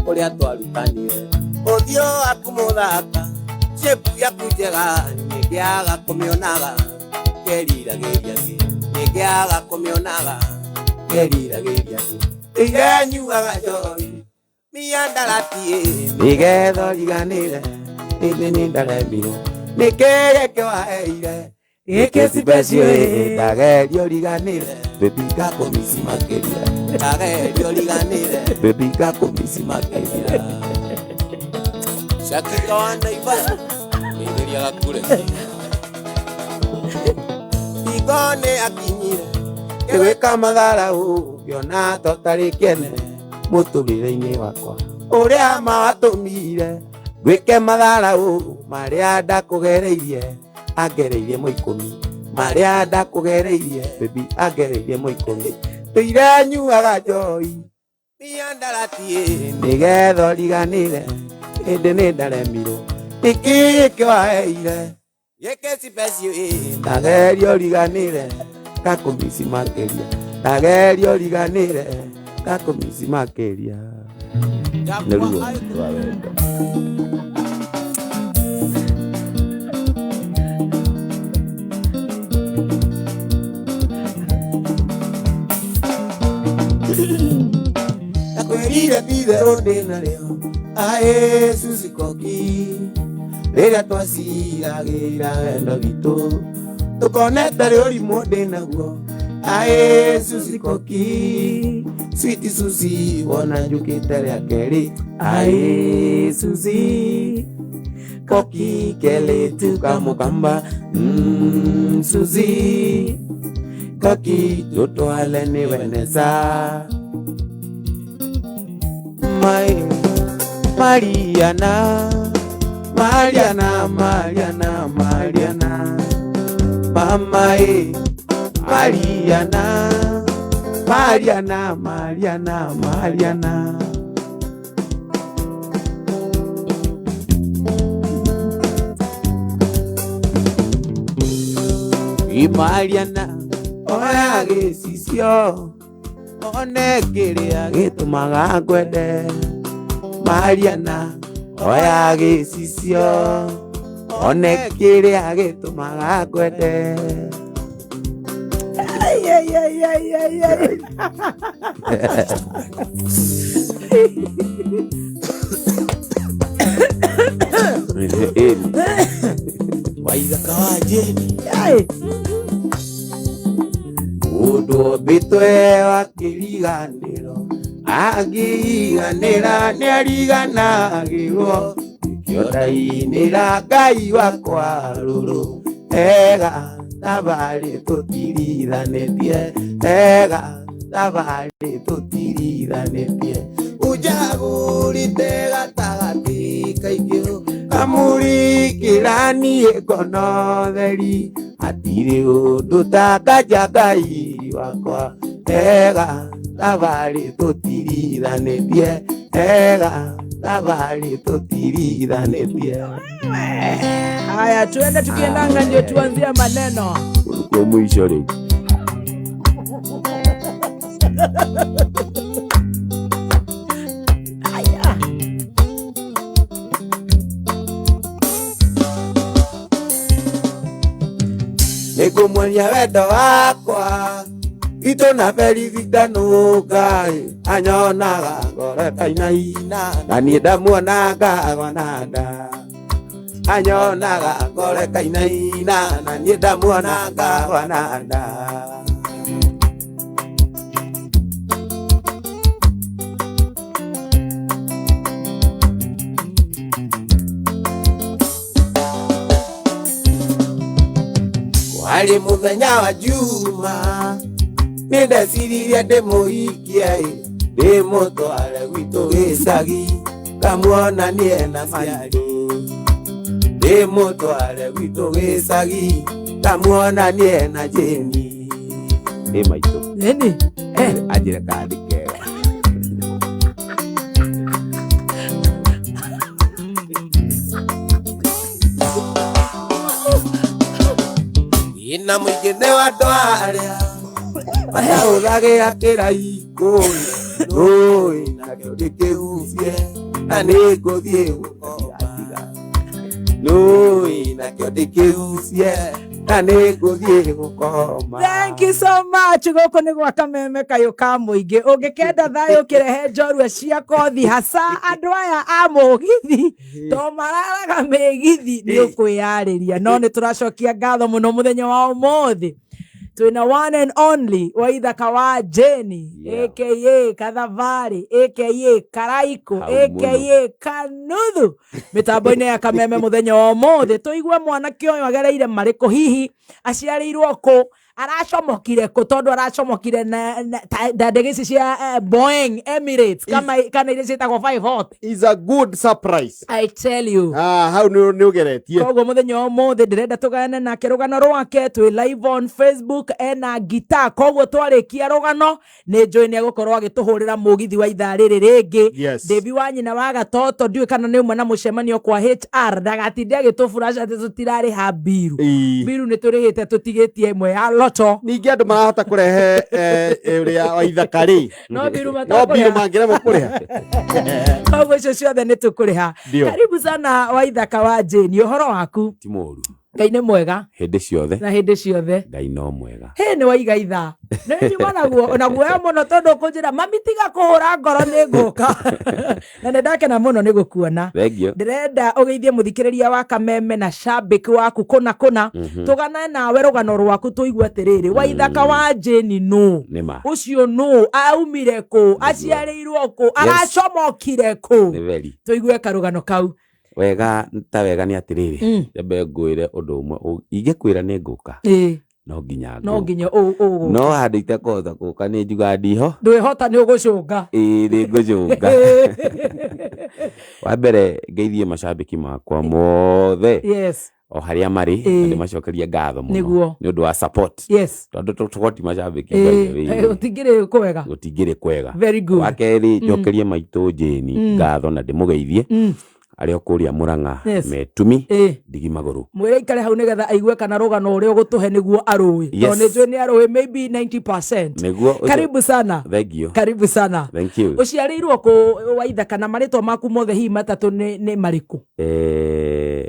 Ũrĩa twarutanire ũthiũ waku mũthaka, shape yaku njega, nĩngĩaga kũmĩonaga ngeriragĩria kĩ, nĩngĩaga kũmĩonaga ngeriragĩria kĩ. Irenyuaga njohi miandarati nĩgetha ũriganĩre ĩndĩ nĩ ndaremirwo nĩkĩ gĩkĩ waheire gĩkĩ special ĩ, ndageria ũriganĩre baby, ngakũmisi makĩria, ndageria ũriganĩre baby, ngakũmisi makĩria. Shakika wa Naivasha nĩithĩria gakure hingo nĩ akinyire ngĩgwĩka matharau, ngĩona totarĩ kĩene mũtũrĩre-inĩ wakwa ũrĩa mawatũmire ngwĩke matharau marĩa ndakũgereirie, angereirie mo 10 marĩa ndakũgereirie baby, angereirie mo 10. Tũire nyuaga njohi miandarati nĩgetha ũriganĩre ĩndĩ nĩ ndaremirwo nĩkĩ gĩkĩ waheire gĩkĩ special ĩ, ndageria ũriganĩre ngakũmisi makĩria, ndageria ũriganĩre ngakũmisi makĩria. Nĩ ruo rwa wendo. Ndakwĩrire ti-itherũ ndĩ narĩo aĩ Susi Koki, rĩrĩa twaciragĩra wendo witũ tũkonete rĩ ũrimũ ndĩ naguo aĩ Susi Koki, sweet Susi, wona njũkĩte rĩa kerĩ aĩ Susi Koki keletu kamũkamba, Susi Koki tũtwale nĩ wenesa. Mai Mariana, Mariana, Mariana, Mariana, Mama e Mariana, Mariana, Mariana, Mariana. I Mariana oya gĩcicio one kĩrĩa gĩtũmaga ngwende. Mariana oya gĩcicio one kĩrĩa gĩtũmaga ngwende. Ai, ai, ai, ai, ai, ai. Waithaka wa Jane. Ai. Mũndũ ombĩtwe wa kĩriganĩro angĩiganĩra nĩariganagĩrwo, nĩkĩo ndainĩra Ngai wakwa rũrũ ega thabarĩ tũtirithanĩtie, ega thabarĩ tũtirithanĩtie, ũnjagũrĩte gatagatĩ kaingĩ kamũrikĩra niĩ ngono theri, hatirĩ ũndũ ta nganja Ngai wakwa ega thabarĩ tũtirithanĩtie, ega thabarĩ tũtirithanĩtie. Haya, tuende tukiendanga ndio tuanzie maneno. Ulikuwa mwisho rĩu. Haya. Nĩngũmuonia wendo wakwa itũ na Felicita Ngai anyonaga ngoro ĩkainaina na niĩ ndamuonaga gwananda, anyonaga ngoro ĩkainaina na niĩ ndamuonaga gwananda. Warĩ mũthenya wa Juma nĩndeciririe ndĩmũhikie ndĩmũtware gwitũ gĩcagi ngamuonanie na maitũ, ndĩmũtware gwitũ gĩcagi ngamuonanie na Jeni nĩ maitũ. Nini? Eh. Anjĩre kandi kega. Ina mũingĩ nĩ wa andũ arĩa matahũthagĩra kĩraikũ nũĩ nakĩo. Ndĩkĩgucie na nĩ ngũthiĩ gũkoma. Nũĩ nakĩo ndĩkĩgucie na nĩ ngũthiĩ gũkoma. Thank you so much. Gũkũ nĩ gwa Kameme kayũ ka mũingĩ. Ũngĩkenda thayũ kĩrehe njorua cia kothi hasa andũ aya a mũgithi to mararaga mĩgithi nĩ ũkwĩyarĩria. No nĩ tũracokia ngatho mũno mũthenya wa ũmũthĩ. Twĩna one and only Waithaka wa Jane, Yeah. aka Kathabarĩ, aka Karaikũ, Hau mũno. aka Kanuthu mĩtambo-inĩ ya Kameme mũthenya wa ũmũthĩ. Tũigue mwanake ũyũ agereire marĩkũ, hihi aciarĩirwo kũ, aracomokire kũ, tondũ aracomokire na ndege ici cia Boeing Emirates kana iria ciĩtagwo 540. Is a good surprise. I tell you. Ah, hau nĩ ũgeretie. Koguo mũthenya wa ũmũthĩ ndĩrenda tũgayane nake rũgano rwake twĩ live on Facebook ena ngita. Koguo twarĩkia rũgano nĩ njũĩ nĩ egũkorwo agĩtũhũrĩra mũgithi wa ithaa rĩrĩ rĩngĩ. Yes. Ndĩbi wa nyina wa gatoto ndiũĩ kana nĩ ũmwe na mũcemanio kwa HR ndagatinde agĩtũburaca atĩ tũtirarĩha mbiru. Ii. Mbiru nĩ tũrĩhĩte tũtigĩtie ĩmwe ya loto. Ningĩ andũ marahota kũrehe ũrĩa wa ithaka rĩ. No mbiru No mbiru matakũrĩha. mangĩremwo kũrĩha. Koguo icio ciothe nĩ tũkũrĩha. Ndio. Karibu sana Waithaka wa Jane, ũhoro waku? Ti mũru. Ngai nĩ mwega Hĩndĩ ciothe na hĩndĩ ciothe. Ngai no mwega. Hĩ nĩ waiga ithaa. Nĩ njuma naguo na guoya mũno tondũ ũkũnjĩra mami tiga kũhũra ngoro nĩ ngũka. Na nĩ ndakena mũno nĩ gũkuona. Thengiũ. Ndĩrenda ũgeithie mũthikĩrĩria wa Kameme na shabiki waku kũna kũna. Tũgane nawe rũgano rwaku tũigue atĩrĩrĩ, Waithaka wa Jane nũ? Nĩ ma. Ũcio nũ? Aumire kũ? Aciarĩirwo kũ? Aracomokire kũ? Nĩ veri. Tũigue karũgano kau. Wega ta wega nĩ atĩrĩrĩ. Nyambe ngwĩre ũndũ ũmwe ingĩkwĩra nĩ ngũka. No nginya No ngũka. nginya ũgũka. No handũ itekũhota gũka nĩ njugaga ndiho. Ndwĩhota nĩ ũgũcũnga. Ĩĩ nĩ ngũcũnga. Wa mbere ngeithie macambĩki makwa mothe. Yes. O harĩa marĩ, na ndĩmacokerie ngatho mũno. Nĩguo. Nĩ ũndũ wa support. Yes. Tondũ tũgoti macambĩki by the way. Gũtingĩrĩ kwega. Gũtingĩrĩ kwega. Very good. Wa kerĩ njokerie maitũ Jane ngatho na ndĩmũgeithie. Arĩa o kũrĩa Mũrang'a Yes. metumi ndigi magũrũ. Mwĩre aikare hau nĩgetha aigue kana rũgano ũrĩa ũgũtũhe nĩguo arũĩ. Yes. Tondũ nĩ njũĩ nĩ arũĩ maybe 90%. Nĩguo ũcio- Karibu sana. Thank you. Karibu sana. Thank you. Ũciarĩirwo kũ Waithaka na marĩtwa maku mothe hihi matatũ nĩ marĩkũ?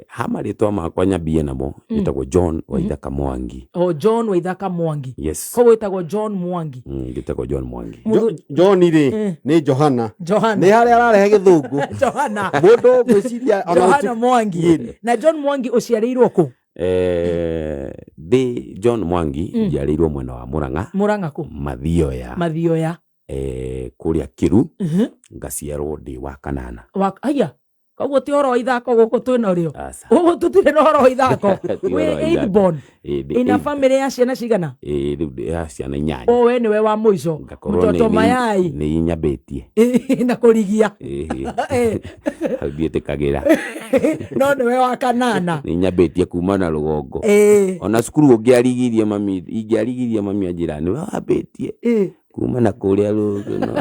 Ha marĩtwa makwa nyambie namo, njĩtagwo John Waithaka Mwangi. O John Waithaka Mwangi. Yes. Koguo wĩtagwo John Mwangi. Njĩtagwo John Mwangi. John rĩ nĩ Johana. Johana. Nĩ harĩa ararehe gĩthũngũ. Johana. Mũndũ ũgwĩciria ona Johana ũti- Mwangi. Yĩni. Na John Mwangi ũciarĩirwo kũ? Ndĩ John Mwangi njiarĩirwo mwena wa Mũrang'a. Mũrang'a kũ? Mathioya. Mathioya. Kũrĩa Kĩru. Ngaciarwo ndĩ wa kanana. Aya. Koguo ti ũhoro wa ithako gũkũ twĩna ũrĩo. Aca. Gũkũ tũtirĩ na ũhoro wa ithako. Ti ũhoro Wĩ wa eighth ithako. born. Ĩ, ndĩ Ina eighth. family ya ciana cigana? Ĩ, rĩu ndĩ ya ciana inyanya. O we nĩwe wa mũico. Ngakorwo Mtoto mayai. nĩ inyambĩtie. Na kũrigia. Ĩ, hau ndiĩtĩkagĩra. No nĩwe wa kanana. Nĩ inyambĩtie kuma na rũgongo. Ona cukuru ũngĩarigirie mami, ingĩarigirie mami anjĩra nĩwe wambĩtie. Kuma na kũrĩa rũgongo.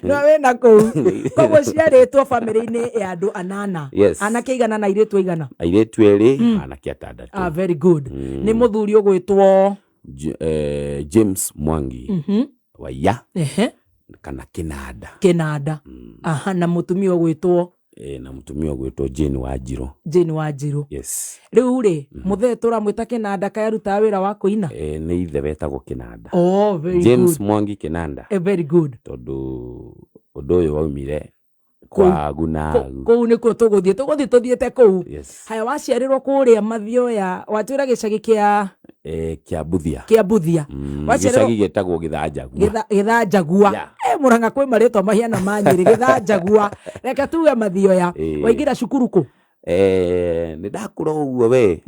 No wĩna kũu. Koguo ciarĩtwo family-inĩ ya andũ anana. Yes. Anake aigana na airĩtu aigana? Airĩtu erĩ, anake atandatũ. Ah, very good. Nĩ mũthuri ũgwĩtwo James Mwangi. Waiya. Kana Kĩnanda. Kĩnanda. Aha, na mũtumia ũgwĩtwo Na mũtumia ũgwĩtwo Jane Wanjirũ. Jane Wanjirũ. Yes. Rĩu rĩ, mũthee tũramwĩta Kĩnanda kaĩ arutaga wĩra wa kũina? Nĩ ithe wetagwo Kĩnanda. Oh, very James good. Mwangi Kĩnanda. Very good. Tondũ ũndũ ũyũ waumire kwa agu na agu. Kũu nĩkuo tũgũthiĩ, tũgũthiĩ tũthiĩte kũu. Yes. Haya, waciarĩrwo kũrĩa Mathioya, watwĩra gĩcagi kĩa Kĩa Mbuthia. Kĩa Mbuthia. Waciarĩrwo Gĩcagi gĩtagwo Gĩthanjagua. Gĩthanjagua. Yeah. Mũrang'a kwĩ marĩtwa mahiana ma Nyĩrĩ, Gĩthanjagua. Reke tuge Mathioya. Waingĩra cukuru kũ? Nĩ ndakũra ũguo we.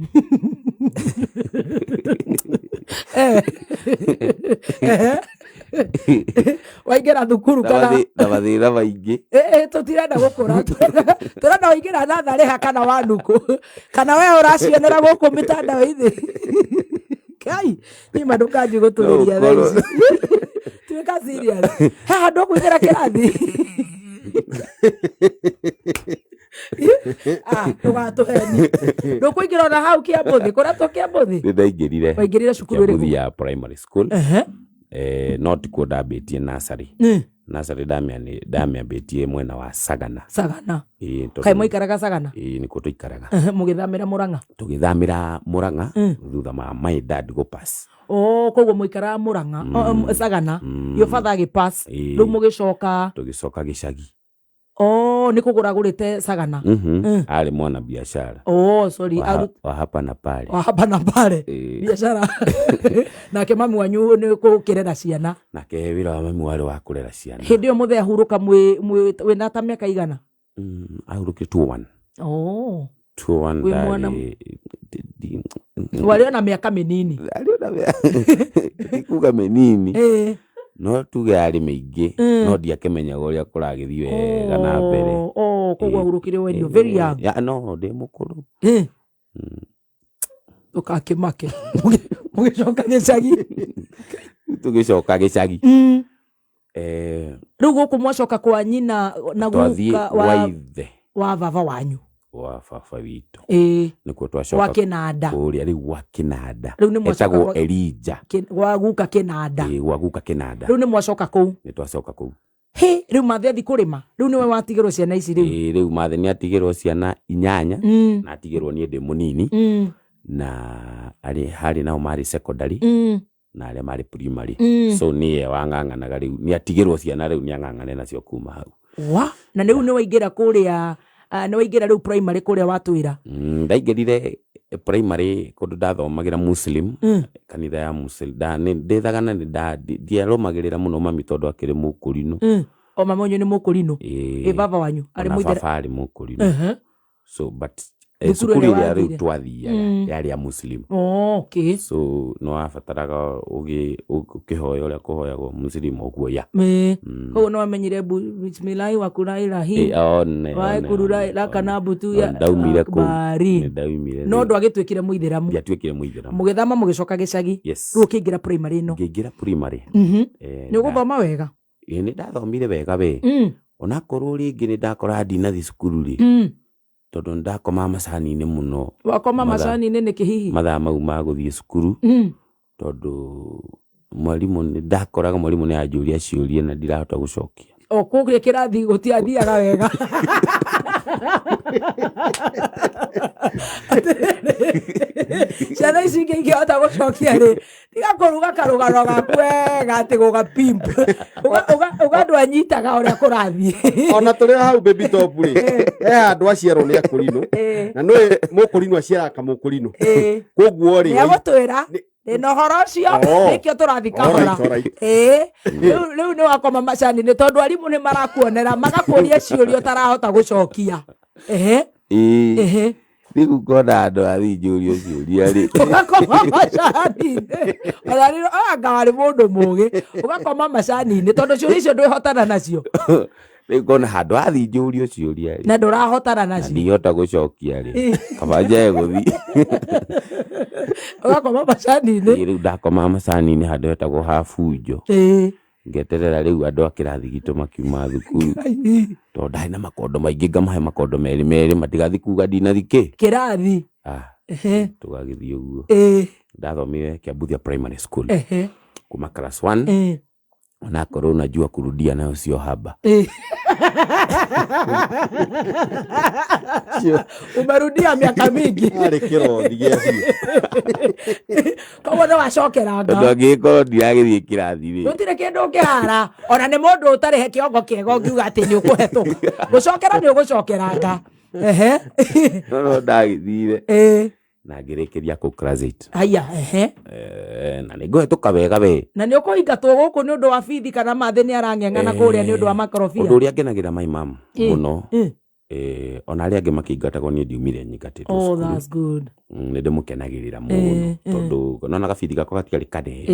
Waingĩra thukuru kana? Na mathĩna maingĩ. Tũtirenda gũkũra. Tũrenda waingĩra natharĩ ha kana wanukũ. Kana we ũracionera gũkũ mĩtandao-inĩ. Kai, niĩ ma ndũkanjie gũtũrĩria thaa ici. Tuĩka serious. He handũ ũkũingĩra kĩrathi? Ah, ndũgatũhenie. Ndũkũingĩra ona hau Kĩambuthi, kũrĩa tũ Kĩambuthi? Nĩ ndaingĩrire. Waingĩrire cukuru ĩrĩkũ? Kĩambuthi ya primary school. No tikuo ndambĩtie nursery. Nursery ndamĩambĩtie mwena wa Sagana. Sagana. Ĩĩ, tondũ- Kaĩ mwaikaraga Sagana? Ĩĩ, nĩkuo tũikaraga. Ehe, mũgĩthamĩra Mũrang'a? Tũgĩthamĩra Mũrang'a thutha wa my dad go pass. Oh, koguo mũikaraga Mũrang'a, oh, Sagana. Your father agĩpass. Ĩĩ. Rĩu mũgĩcoka, Tũgĩcoka gĩcagi. oh, nĩ kũgũra agũrĩte Sagana. Arĩ mwana biashara. Oh, sorry. Wa hapa na pale. Wa hapa na pale. Ĩĩ. Biacara. Nake mami wanyu nĩ gũkĩrera ciana. Nake wĩra wa mami warĩ wa kũrera ciana. Hĩndĩ ĩyo mũthee ahurũka wĩna ta mĩaka igana? Ahurũkire 201. Oh. 201 Wĩ mwana- Warĩ ona mĩaka mĩnini. Arĩ ona ti kuga mĩnini. Ĩĩ. No tuge yarĩ mĩingĩ, no ndiakĩmenyaga ũrĩa kũragĩthiĩ wega na mbere. Oh, oh, koguo ahurũkire when you very young. Ya, no ndĩ mũkũrũ. Ndũgakĩmake. Mũgĩcoka gĩcagi. Tũgĩcoka gĩcagi. Rĩu gũkũ mwacoka kwa nyina na Twathiĩ guka gwa ithe wa baba wanyu. Wa baba witũ. Ĩĩ. Nĩkuo twacoka Gwa Kĩnanda. Kũrĩa rĩu gwa Kĩnanda. Rĩu nĩ mwacoka Etagwo Elija. Gwa guka Kĩnanda. Ĩĩ, gwa guka Kĩnanda. Rĩu nĩ mwacoka kũu. Nĩ twacoka kũu. Hĩ, rĩu mathe athi kũrĩma. Rĩu nĩwe watigĩrwo ciana ici rĩu. Ĩĩ, rĩu mathe nĩ atigĩrwo ciana inyanya. Na atigĩrwo niĩ ndĩ mũnini. Na harĩ nao marĩ secondary. Na arĩa marĩ primary. So nĩye wang'ang'anaga rĩu. Nĩ atigĩrwo ciana rĩu nĩ ang'ang'ane nacio kuma hau. Wa? Na rĩu nĩ waingĩra kũrĩa, nĩ waingĩra rĩu primary kũrĩa watwĩra. Ndaingĩrire primary kũndũ ndathomagĩra Muslim, kanitha ya Muslim. Ndĩthagana nĩ ndiarũmagĩrĩra mũno mami tondũ akĩrĩ mũkũrinũ. O mama wanyu nĩ mũkũrinũ? Ĩĩ. Ĩ baba wanyu arĩ Ona mũithĩra- baba arĩ mũkũrinũ. So, but, Thukuru cukuru ĩrĩa ĩrĩa rĩu wathire? twathiaga yarĩ ya Muslim. Oh, okay. So nĩ wabataraga ũkĩhoya ũrĩa kũhoyagwo Muslim ũguo ya. Koguo nĩ wamenyire bismillahi wa kurai rahim. Ĩ, one, Wa one, kururai one, la kana one. butu ya Ndaumire kũu. Akbari. Nĩ ndaumire No rĩu. ndwagĩtuĩkire mũithĩramu. Ndiatuĩkire mũithĩramu. Mũgĩthama mũgĩcoka gĩcagi. Yes. Rĩu ũkĩingĩra primary ĩno. Ngĩingĩra primary. Nĩ ũgũthoma wega? Ĩ, nĩ ndathomire wega we. Onakorwo rĩngĩ nĩ ndakoraga ndinathi cukuru rĩ. Tondũ nĩ ndakomaga macani-inĩ mũno. Wakoma macani-inĩ nĩkĩ hihi? Mathaa mau ma gũthiĩ cukuru. Tondũ mwarimũ nĩ ndakoraga mwarimũ nĩ anjũria ciũria na ndirahota gũcokia. O kũrĩa kĩrathi gũtiathiaga wega. Ciana ici ingĩ ingĩhota gũcokia rĩ, tiga kũruga karũgano gaku wega atĩ gũga pimp. Uga ndwanyitaga ũrĩa kũrathiĩ. Ona tũrĩ hau baby top rĩ, he handũ aciarwo nĩ akũrinũ. Na nĩũĩ mũkũrinũ aciaraga kamũkũrinũ. Koguo rĩ, Nĩ egũtwĩra ndĩna ũhoro ũcio, Oh. nĩkĩo tũrathiĩ kahora. Alright, alright. Ĩĩ. Rĩu nĩ wakoma macani-inĩ tondũ arimũ nĩ marakuonera magakũria ciũria ũtarahota gũcokia. Ehe. Ĩĩ. Ehe. Rĩu ngona andũ athiĩ njũrio ciũria rĩ. Ũgakoma macani-inĩ. Ona rĩrĩ, anga warĩ mũndũ mũũgĩ. Ũgakoma macani-inĩ tondũ ciũria icio ndwĩhotana nacio. Rĩu ngona handũ athiĩ njũrio ciũria rĩ. Na ndũrahotana Na nacio. ndingĩhota gũcokia rĩ. Kaba njae gũthiĩ. Ũgakoma macani-inĩ. Ĩĩ, rĩu ndakomaga macani-inĩ handũ hetagwo ha bunjo. Ngeterera rĩu andũ a kĩrathi gitũ makiuma thukuru. Tondũ ndarĩ na makondo maingĩ ngamahe makondo merĩ merĩ matigathiĩ kuga ndinathi kĩ. Kĩrathi. Tũgagĩthiĩ ũguo. Ndathomire Kiambuthia Primary School. Kuma class 1. Onakorwo unajua kurudia nayo sio haba. Umerudia miaka mingi. Arĩ kĩrothi gĩa biũ. Koguo nĩ wacokeranga. Tondũ angĩgĩkorwo ndiragĩthiĩ kĩrathi rĩ. Gũtirĩ kĩndũ ũngĩhara. Ona nĩ mũndũ ũtarĩ he kĩongo kĩega ũngiuga atĩ nĩ ũkũhetũka. Gũcokera nĩ ũgũcokeranga. Ehe. No, no ndagĩthire. Na ngĩrĩkĩria kũu class 8. Haya, ehe. Na nĩ ngũhetũka wega we. Na nĩ ũkũingatwo gũkũ nĩ ũndũ wa bithi kana mathĩ nĩ arang'eng'ana kũrĩa nĩ ũndũ wa makorobia. Ũndũ ũrĩa ngenagĩra my mom mũno. Ona arĩa angĩ makĩingatagwo niĩ ndiumire nyingatĩtwo Oh, cukuru. that's good. Nĩ ndĩmũkenagĩrĩra mũno. Tondũ nona gabithi gakwa gatiarĩ kanene.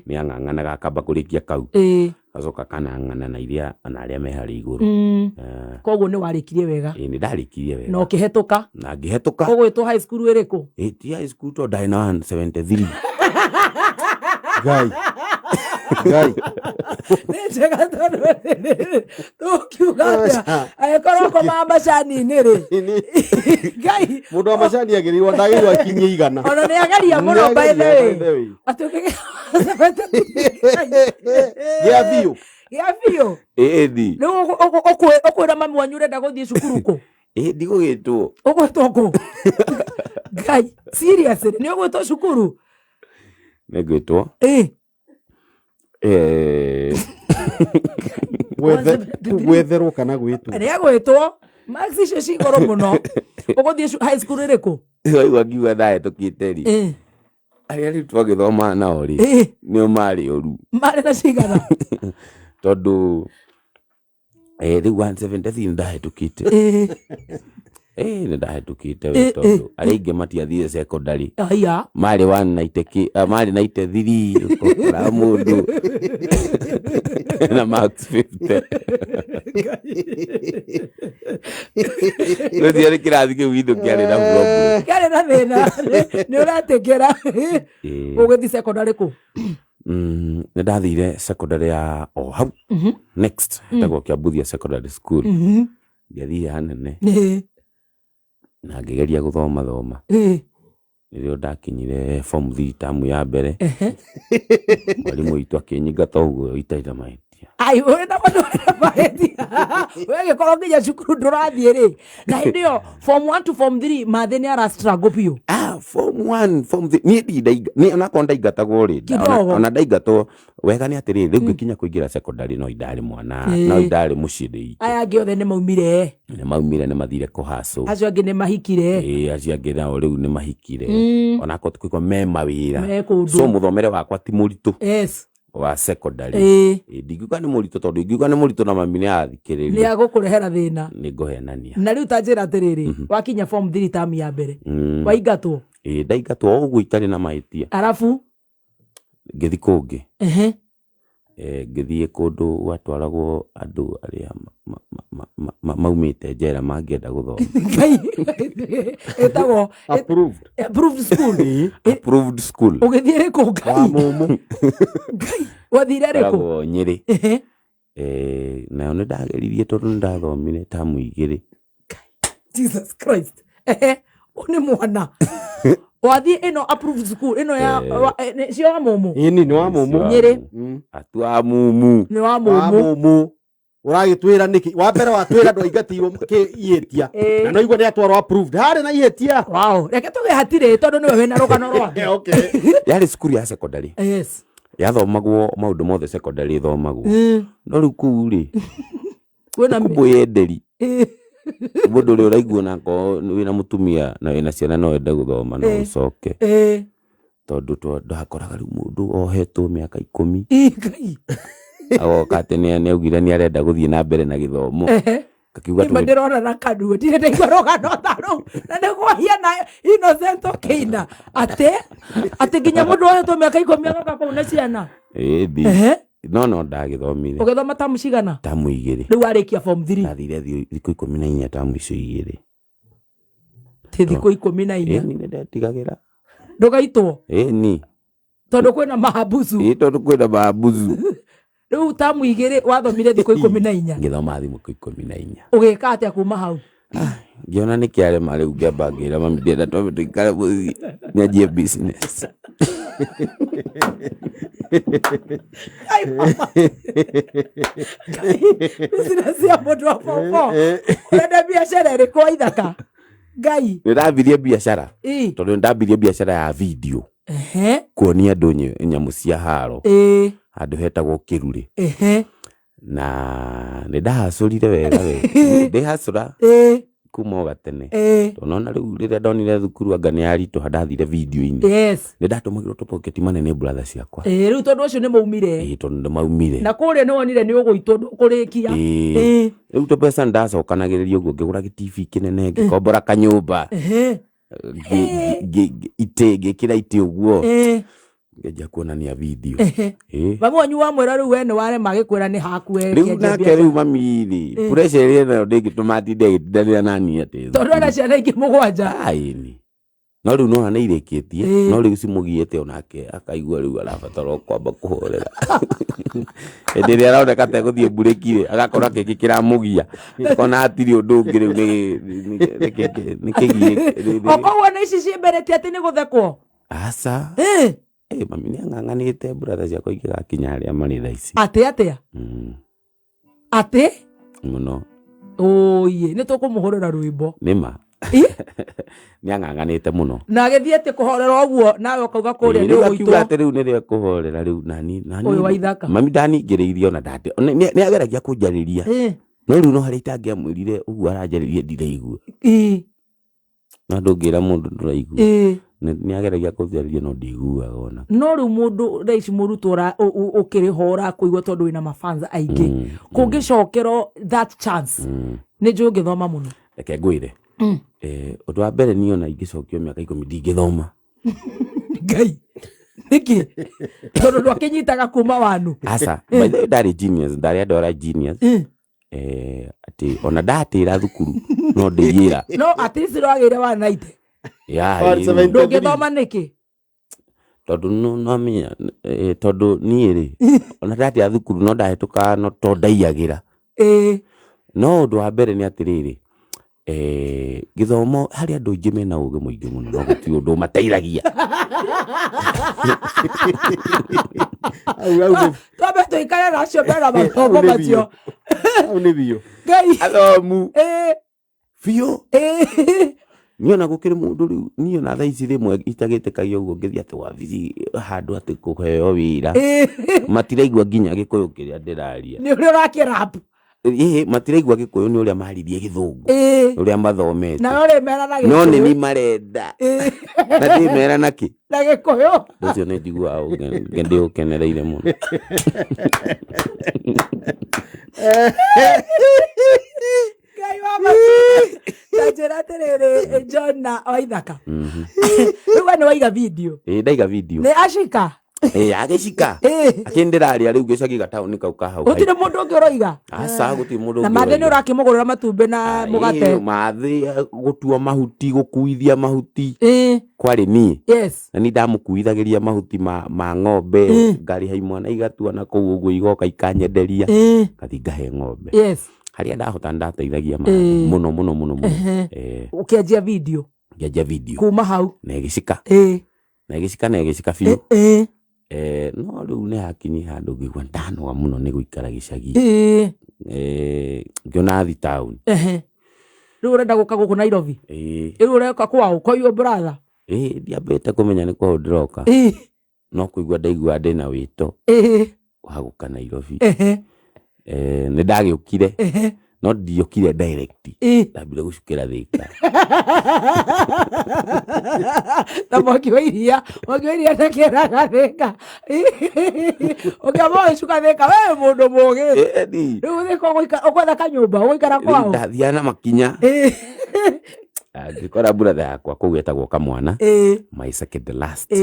Nĩ ang'ang'anaga akamba kũrĩkia kau. Gacoka kanang'ana na iria ona arĩa me harĩa igũrũ. Koguo nĩ warĩkirie wega. Ĩĩ, nĩ ndarĩkirie wega. Na ũkĩhetũka. Na ngĩhetũka. Ũgwĩtwo high school ĩrĩkũ? Ĩĩ, ti high school tondũ ndarĩ na 173. Ngai. Ngai. Nĩ njega tondũ tũkiuga atĩa? Angĩkorwo ũkomaga macani-inĩ rĩ. Ngai. Mũndũ wa macani agĩrĩirwo ndagĩrĩirwo akinyie igana. Ona nĩ ageria mũno, by the way. By the way. Atĩ ũkĩgĩa Gĩa biũ. Gĩa biũ. Ĩni. Rĩu ũkwĩra mami wanyu ũrenda gũthiĩ cukuru kũ? Ĩ, ndigũgĩtwo. Ũgwĩtwo kũ? Ngai, seriously, nĩ ũgwĩtwo cukuru? Nĩngwĩtwo. Ĩ. Gwetherwo kana gwĩtwo? Nĩ agwĩtwo. Marks icio ci igũrũ mũno. Ũgũthiĩ high school ĩrĩkũ? Waigua ngiuga ndahĩtũkĩte rĩ. Ĩ. Arĩa rĩu twagĩthomaga nao rĩ, Ĩ. nĩo marĩ ũru. Marĩ na cigana? Tondũ rĩu 173 nĩndahĩtũkĩte. Ĩ. Nĩndahĩtũkĩte we, tondũ arĩa aingĩ matiathire secondary. Aya. Marĩ one ninety kĩ, marĩ 93, ũkora mũndũ na marks 50. Gũtirĩ nĩ kĩrathi kĩu gitũ kĩarĩ na problem. Kĩarĩ na thĩna. Nĩ ũretĩkĩra. Ĩ. Ũgĩthiĩ secondary kũ? Nĩ ndathire secondary ya o hau. Next, ĩtagwo Kiambuthia Secondary School. Ngĩathiĩ hanene. Na ngĩgeria gũthoma thoma. Rĩrĩa ndakinyire form 3 tamu ya mbere, mwarimũ witũ akĩnyingata ũguo itarĩ na mahĩtia. Ai, ũrĩ na mũndũ ũrĩ na mahĩtia. We gĩkorwo nginya cukuru ndũrathiĩ rĩ. Na hĩndĩ ĩyo form 1 to form 3 mathĩ nĩ ara struggle biũ. Form 1, form 3, niĩ ndindainga, niĩ onakorwo ndaingatagwo rĩ, Kidogo. ona ndaingatwo, wega nĩ atĩrĩrĩ, rĩu ngĩkinya kũingĩra secondary no indarĩ mwana, no indarĩ mũciĩ ndĩ ike. Aya angĩ othe nĩ maumire. Nĩ maumire, nĩ mathire kũhacũ. Acio angĩ nĩ mahikire. Ĩĩ, acio angĩ nao rĩu nĩ mahikire. Onakorwo ti kũigua me mawĩra. Me kũndũ. So mũthomere wakwa ti mũritũ. Yes. Wa secondary. Ĩĩ. Ĩĩ, ndingiuga nĩ mũritũ, tondũ ingiuga nĩ mũritũ na mami nĩ arathikĩrĩria. Nĩ agũkũrehera thĩna. Nĩ ngũhenania. Na rĩu ta njĩra atĩrĩrĩ, wakinya form 3 term ya mbere. Waingatwo? Ĩĩ, ndaingatwo o ũguo itarĩ na mahĩtia. Arabu? Ngĩthiĩ kũngĩ. Ngĩthiĩ kũndũ gwatwaragwo andũ arĩa maumĩte njera mangĩenda gũthoma. Ngai, ĩtagwo Approved. Approved school. Ĩĩ. Approved school. Ũgĩthiĩ rĩkũ, Ngai? Wa mũmũ. Ngai, wathire rĩkũ? Ĩtagwo Nyĩrĩ. Nayo nĩ ndageririe tondũ nĩ ndathomire tamu igĩrĩ. Jesus Christ. Ũyũ nĩ mwana. Wathiĩ ĩno approved school, ĩno ya, wa, nĩ, cio wa mũmũ? Ĩni, nĩ wa mũmũ. Nyĩrĩ. Atu wa mũmũ. Nĩ wa Wa mũmũ. mũmũ. Ũragĩtwĩra nĩkĩ? Wa mbere watwĩra ndwaingatirwo kĩ ihĩtia. Na no igua nĩ atwarwo approved. Harĩ na ihĩtia. Wow. Reke tuge hatirĩ tondũ nĩwe wĩna rũgano rwake. Okay. Yarĩ cukuru ya secondary. Yes. Yathomagwo maũndũ mothe secondary ĩthomagwo. No rĩu kũu rĩ, Kwĩna kũmbũyenderi. Mũndũ ũrĩa ũraigua na akorwo wĩna mũtumia na wĩna ciana no wende gũthoma no ũcoke. Tondũ ndakoraga rĩu mũndũ ohetwo mĩaka 10. Ngai. Agoka atĩ nĩ augire nĩ arenda gũthiĩ na mbere na gĩthomo. Kakiuga Nĩma tũgĩ- ndĩrona na kanua, ndirĩ ndaigua rũgano ta rũu. Na nĩ kwahiana Innocent ũkĩina. Atĩ? Atĩ nginya mũndũ ohetwo mĩaka 10 agoka kũu na ciana. Ĩĩ, thi. No, no ndagĩthomire. Ũgĩthoma tamu cigana? Tamu igĩrĩ. Rĩu warĩkia form 3. Ndathire thikũ ikũmi na inya tamu icio igĩrĩ. Ti thikũ ikũmi na inya. Ĩni, nĩ ndetigagĩra. Ndũgaitwo? Ĩni. Tondũ kwĩna mahambucu. Ĩĩ, tondũ kwĩna mahambucu. Rĩu tamu igĩrĩ wathomire thikũ ikũmi na inya. Ngĩthoma thikũ ikũmi na inya. Ũgĩka atĩa kuma hau? Ngĩona nĩ kĩarema rĩu ngĩamba ngĩra mami ndĩrenda twambe tũikare mũciĩ nyanjie business. Ai, mama. Business ya mũndũ wa form four. Ũrenda biacara ĩrĩkũ wa ithaka? Ngai. Nĩ ndambirie biacara. Ĩ. Tondũ nĩ ndambirie biacara ya video. Kuonia andũ nyamũ cia haro. Handũ hetagwo Kĩrurĩ. Na nĩ ndahacũrire wega we. Ndĩhacũra kuma o gatene. Tondũ nona rĩu rĩrĩa ndonire thukuru anga nĩ yaritũha ndathire video-inĩ. Yes. Nĩ ndatũmagĩrwo tũpoketi manene brother ciakwa. Rĩu tondũ ũcio nĩ maumire. Ĩĩ, tondũ nĩ maumire. Na kũrĩa nĩ wonire nĩ ũgũitwo ndũkũrĩkia. Ĩĩ. Rĩu tũbeca nĩ ndacokanagĩrĩria ũguo ngĩgũra gĩ TV kĩnene, ngĩkombora kanyũmba. Itĩ, ngĩkĩra itĩ ũguo. Ngĩanjia kuonania video. Ĩĩ. Mami wanyu wamwĩra rĩu we nĩ warema agĩkwĩra nĩ haku we Rĩu kĩanjia nake biacara. rĩu mami rĩ, pressure ĩrĩa nayo ndĩngĩtũma atinde agĩtindanĩra na niĩ atĩ Tondũ ena ciana ingĩ mũgwanja. Ĩni. No rĩu nĩwona nĩ irĩkĩtie, no rĩu cimũgiĩte onake akaigua rĩu arabatara o kwamba kũhorera. Hĩndĩ ĩrĩa aroneka ta egũthiĩ mburĩki rĩ, agakora kĩngĩ kĩramũgia. Akona hatirĩ ũndũ ũngĩ rĩu nĩ kĩgiĩ. O koguo nĩ ici ciĩ mbere ti atĩ nĩ gũthekwo? Aca. Mami nĩ ang'ang'anĩte brother ciakwa ingĩgakinya harĩa marĩ thaa ici. Atĩ atĩa? Atĩ? Mũno. Ũiĩ, nĩ tũkũmũhũrĩra rwĩmbo. Nĩma. Nĩ ang'ang'anĩte mũno. Na agĩthiĩ atĩ kũhorera ũguo nawe ũkauga kũrĩa nĩ Rĩu akiuga ũgũitwo. atĩ rĩu nĩrĩo ekũhorera rĩu nani nani. Ũyũ wa ithaka. Mami ndaningĩrĩirie ona ndande. Nĩ ageragia kũnjarĩria. No rĩu no harĩa itangĩamwĩrire ũguo aranjarĩria ndiraigua. No ndũngĩra mũndũ ndũraigua. Nĩ ageragia kũnjarĩria no ndiguaga ona. No rĩu mũndũ thaa ici mũrutwo ũkĩrĩ ho ũrakũigua tondũ wĩna mafans aingĩ. Kũngĩcokerwo that chance nĩ njũĩ ũngĩthoma mũno. Reke ngwĩre. Ũndũ wa mbere niĩ ona ingĩcokio mĩaka 10 ndingĩthoma. Ngai. Nĩkĩ? Tondũ ndwakĩnyitaga kuma wanu. Aca. By the way ndarĩ genius, ndarĩ andũ arĩa genius. Atĩ ona ndatĩra thukuru no ndĩiyĩra. No at least ndwagĩire 190. Ya, Ndũngĩthoma nĩkĩ? Tondũ no menya, tondũ niĩ rĩ, ona ndatĩra thukuru no ndahĩtũkaga no to ndaiyagĩra. No ũndũ wa mbere nĩ atĩrĩrĩ, gĩthomo harĩ andũ aingĩ mena ũgĩ mũingĩ mũno no gũtirĩ ũndũ ũmateithagia. Twambe tũikare na acio mena mathomo macio. Hau nĩ biũ. Ngai. Athomu. Biũ. Niĩ ona gũkĩrĩ mũndũ rĩu, niĩ ona thaa ici rĩmwe itagĩtĩkagia ũguo ngĩthiĩ atĩ wabici handũ atĩ kũheo wĩra. Matiraigua nginya Gĩkũyũ kĩrĩa ndĩraria. Nĩ ũrĩa ũrakĩrap. Matiraigua Gĩkũyũ nĩ ũrĩa maririe Gĩthũngũ. Ũrĩa mathomete. Na ũrĩa mera na No Gĩkũyũ. nĩ ni marenda. Na ndĩmera na kĩ? Na Gĩkũyũ. Ũndũ ũcio nĩ njiguaga ndĩũkenereire mũno. Ngai wa macio. Ta njĩra atĩrĩrĩ, John na Waithaka. Rĩu we nĩ waiga video. Ndaiga video. Nĩ acika. Agĩcika. Akĩndĩraria rĩu gĩcagi gataũni kau ka hau. Gũtirĩ mũndũ ũngĩ ũroiga? Aca, gũtirĩ mũndũ Na ũngĩ mathĩ nĩ ũroiga. ũrakĩmũgũrĩra matumbĩ na mũgate. Mathĩ, gũtua mahuti, gũkuithia mahuti. Kwarĩ niĩ. Na niĩ ndamũkuithagĩria mahuti ma ng'ombe, ngarĩha imwana igatua na kũu ũguo igoka ikanyenderia. Ngathiĩ ngahe ng'ombe. Harĩa ndahota ndateithagia mathĩ mũno mũno mũno mũno. Ũkĩanjia video. Ngĩanjia video. Kuma hau. Na ĩgĩcika. Na ĩgĩcika na ĩgĩcika biũ. No rĩu nĩ hakinyi handũ ngĩigua ndanoga mũno nĩ gũikara gĩcagi. Ngĩona thi town. Rĩu ũrenda gũka gũkũ Nairobi? Rĩu ũreka kwao, kwa your brother? Ndiambĩte kũmenya nĩ kwao ndĩroka. No kũigua ndaigua ndĩna wĩto wa gũka Nairobi. Nĩ ndagĩũkire. No ndiokire direct. Ndambire gũcukĩra Thika. Na mwaki wa iria, mwaki wa iria ndakĩraga Thika. Ũkĩamba ũgĩcuka Thika, we mũndũ mũgĩ. Rĩu Thika ũgwetha kanyũmba, ũgũikara kwao? Ndathiaga na makinya. Ngĩkora brother yakwa kũu etagwo Kamwana. My second last.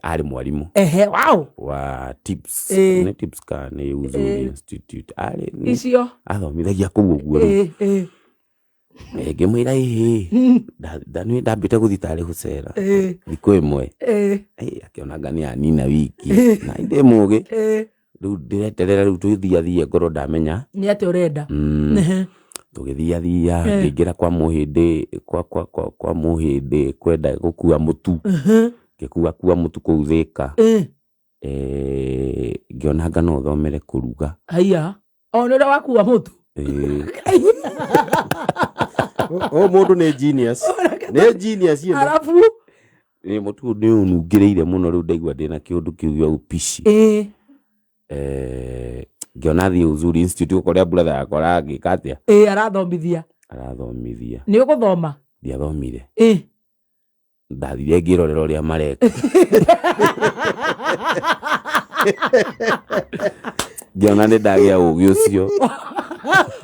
Arĩ mwarimũ. Wow. Wa tips. Nĩ tips ka nĩ Uzuri Institute. Arĩ nĩ Icio. Athomithagia kũu ũguo rĩu. Ngĩmwĩra ĩhĩ, nĩ ndambĩte gũthiĩ tarĩ gũcera. Thikũ ĩmwe. Akĩona anga nĩ anina wiki. Na ndĩ mũgĩ. Rĩu ndĩreterera rĩu tũgĩthiathie ngorwo ndamenya. Nĩ atĩa ũrenda? Tũgĩthiathia, ngĩingĩra kwa mũhĩndĩ, kwa mũhĩndĩ kwenda gũkua mũtu. Ngĩkua kua mũtu kũu Thika. Ngĩona anga no thomere kũruga. Haiya. O nĩ ũrĩa wakua mũtu? O mũndũ nĩ genius. Nĩ genius ĩno. Arabu? Mũtu nĩ ũnungĩrĩire mũno rĩu ndaigua ndĩna kĩũndũ kĩu gĩa upishi. Ngĩona thiĩ Uzuri Institute kũrĩa brother yakwa aragĩka atĩa? Arathomithia. Arathomithia. Nĩ ũgũthoma? Ndiathomire. Ndathire ngĩrorera ũrĩa mareka. Ngĩona nĩ ndagĩa ũgĩ ũcio.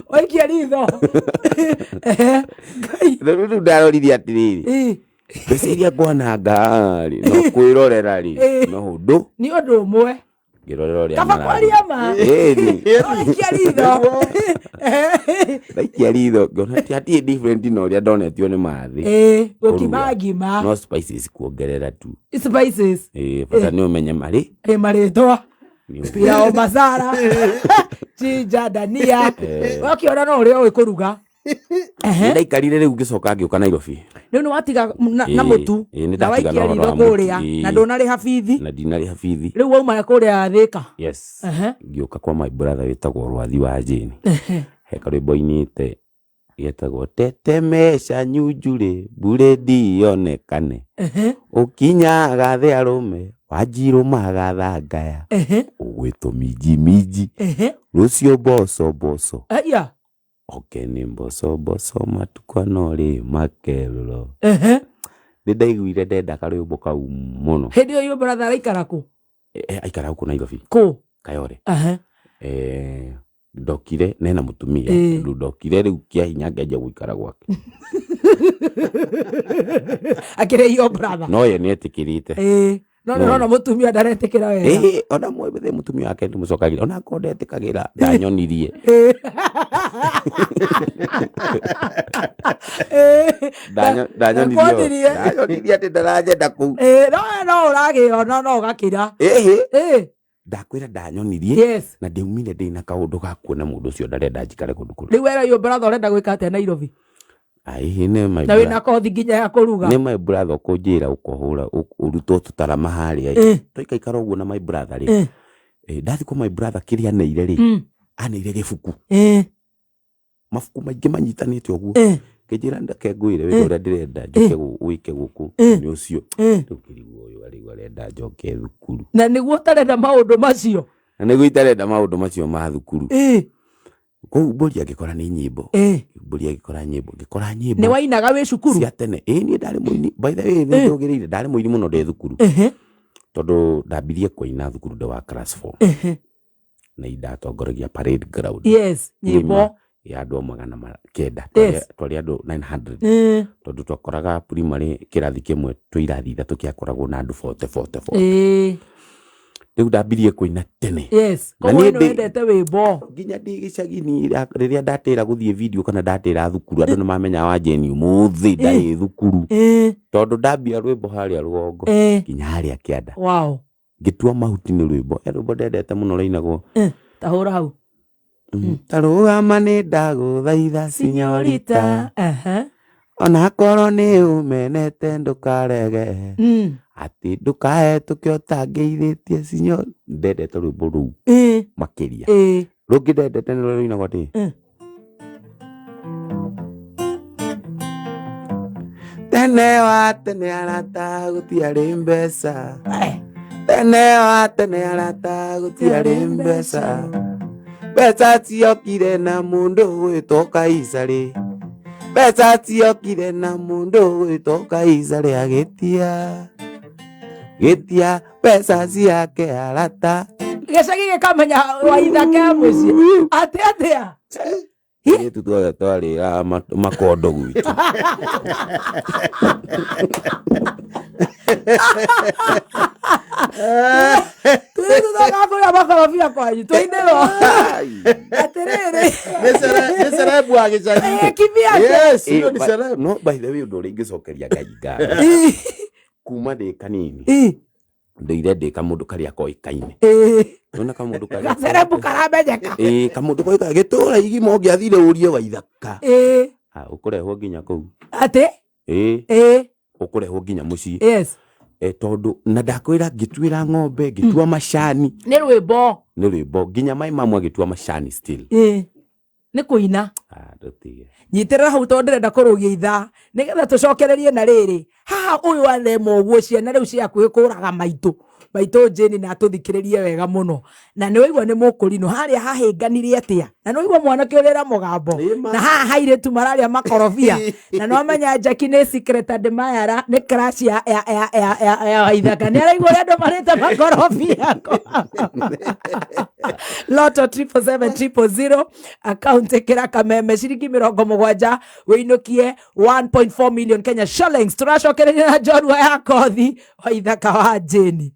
Waikia ritho. Ngai. Rĩu ndarorire atĩrĩrĩ. Mbeca iria ngwananga rĩ, no kwĩrorera rĩ, no ũndũ. Nĩ ũndũ ũmwe. Ngĩrorera ũrĩa Kaba mararĩ. kwaria ma. Waikia ritho. Ndaikia ritho, ngĩona ti hatirĩ different na ũrĩa ndonetio nĩ mathĩ. Gũkima ngima. No spices kuongerera tu. Spices. Bata nĩ ũmenye marĩ. Marĩtwa. Nĩ ũmenye. Pilau masala. Ginger, dania. Wakiona no ũrĩa ũĩ kũruga. Nĩ ndaikarire rĩu ngĩcoka ngĩũka Nairobi. Rĩu nĩ watiga na Ĩĩ, mũtu ĩĩ, nĩ na ndatiga na waikia ũhoro ritho wa mũtu, kũrĩa ĩĩ. na ndũnarĩha bithi. Na ndinarĩha bithi. Rĩu wauma kũrĩa Thĩka. Yes. Ehe. Ngĩũka kwa my brother wĩtagwo Rwathi wa Jane. He karwĩmbo ainĩte getagwo tetemesha nyunjurĩ mbure ndionekane. Ũkinyaga thĩ arũme wanjirũ magathangaya. Ũgwĩtwo minji minji. Rũciũ mboco mboco. Aya. Oke nĩ mboco mboco matukũ no rĩ makerũro. Nĩ ndaiguire ndenda karwĩmbo kau mũno. Hĩndĩ ĩyo your brother araikara kũ? Aikara gũkũ Nairobi. Kũ? Kayore. Ndokire nena mũtumia. Rĩu ndokire rĩu kĩa hinya ngĩanjia gũikara gwake. Akĩrĩ your brother. No ye nĩetĩkĩrĩte. No nĩ ũrona mũtumia ndaretĩkĩra wega. Ona mwethe mũtumia wake ndĩmũcokagĩria. Ona akorwo ndetĩkagĩra ndanyonirie. Ndakwonirie. Ndanyonirie atĩ ndaranyenda kũu. No ũragĩona no ũgakira. Ndakwĩra ndanyonirie. Yes. Na ndiaumire ndĩna kaũndũ ga kuona mũndũ ũcio ndarenda njikare kũndũ kũrĩa. Rĩu wera your brother ũrenda gwĩka atĩa Nairobi? Aihi, nĩ my Na wĩna kothi nginya ya kũruga. Nĩ my brother ũkũnjĩra ũkũhũra ũrutwo tũtarama harĩa. Twaikaikara ũguo na my brother rĩ. Ndathiĩ kwa my brother kĩrĩa aneire rĩ. Aneire gĩbuku. Mabuku maingĩ manyitanĩte ũguo. Ngĩnjĩra ndeke ngwĩre wĩra ũrĩa ndĩrenda njoke wĩke gũkũ nĩ ũcio. Rĩu ngĩrigwo ũyũ arĩu arenda njoke thukuru. Na nĩguo ũtarenda maũndũ macio. Na nĩguo itarenda maũndũ macio ma thukuru. Kũu mbũri angĩkora nĩ nyĩmbo. Mbũri angĩkora nyĩmbo, ngĩkora nyĩmbo. Nĩ wainaga wĩ cukuru? Cia tene. Niĩ ndarĩ mũini. By the way, nĩ njũgĩrĩire, ndarĩ mũini mũno ndĩ thukuru. Tondũ ndambirie kũina thukuru ndĩ wa class 4. Na indatongoragia parade ground. Yes, nyĩmbo. Ya andũ 900. Twarĩ andũ 900. Tondũ twakoraga primary kĩrathi kĩmwe twĩ irathi ithatũ kĩakoragwo na andũ 40 40 40. Rĩu ndambirie kũina tene. Yes. Koguo nĩ wendete wĩmbo. Nginya ndĩ gĩcagi-inĩ rĩrĩa ndatĩra gũthiĩ video kana ndatĩra thukuru andũ nĩ mamenyaga wa Jane ũmũthĩ ndarĩ thukuru. Tondũ ndambia rwĩmbo harĩa rũgongo nginya harĩa kĩanda. Wow. Ngĩtua mahuti nĩ rwĩmbo. He rwĩmbo ndendete mũno rũinagwo. Ta hũra hau. Tarũgama nĩ ndagũthaitha sinyorita. Onakorwo nĩ ũmenete ndũkarege. Atĩ ndũkahetũke ũtangĩithĩtie sinyor. Ndendete rwĩmbo rũu makĩria. Rũngĩ ndendete nĩ rũrĩa rũinagwo atĩ. Tene wa tene arata gũtiarĩ mbeca. Tene wa tene arata gũtiarĩ mbeca. Mbeca ciokire na mũndũ gwĩtwo Kaisarĩ. Mbeca ciokire na mũndũ gwĩtwo Kaisarĩ agĩtia. Gĩtia mbeca ciake arata. Gĩcagi gĩkamenya Waithaka ya mũciĩ. Atĩ atĩa? Ithuĩ tuothe twarĩaga makondo gwitũ. Tũthoga kũrĩa makorobia kwanyu tũinĩrwo. Atĩrĩrĩ. Nĩ celeb wa gĩcagi. Kibiake. Yes, ũyũ nĩ celeb. No by the way ũndũ ũrĩa ingĩcokeria Ngai ngatho. Kuma ndĩ kanini. Ndũire ndĩ kamũndũ karĩa koĩkaine. Nona kamũndũ karĩa Gacerebu karamenyeka. Kamũndũ koĩkaine gĩtũũra igima ũngĩathire ũrie Waithaka. Ũkũrehwo nginya kũu. Atĩ? Ũkũrehwo nginya mũciĩ. Yes. Tondũ na ndakwĩra ngĩtuĩra ng'ombe, ngĩtua macani. Nĩ rwĩmbo. Nĩ rwĩmbo nginya mai mamwe agĩtua macani still. Nĩ kũina. Ndũtige. Nyitĩrĩra hau tondũ ndĩrenda kũrũgia ithaa nĩgetha tũcokererie na rĩrĩ. Haha ũyũ arema ũguo ciana rĩu cia hakuhĩ kũraga maitũ. Maitũ Jane na atũthikĩrĩrie wega mũno. Na nĩ waigua nĩ mũkũrinũ harĩa hahĩnganire atĩa. Na nĩ waigua mwanake ũrĩa ũrera mũgambo. Na haha airĩtu mararĩa makorobia. Na nĩ wamenya Jackie nĩ secret admirer, nĩ crush ya Waithaka. Nĩ araigua ũrĩa andũ marĩte makorobia. Lotto 777 000 account ĩkĩra kameme ciringi 70 wĩinũkie 1.4 million Kenya shillings. Tũracokereria na njorua ya kothi Waithaka wa Jane.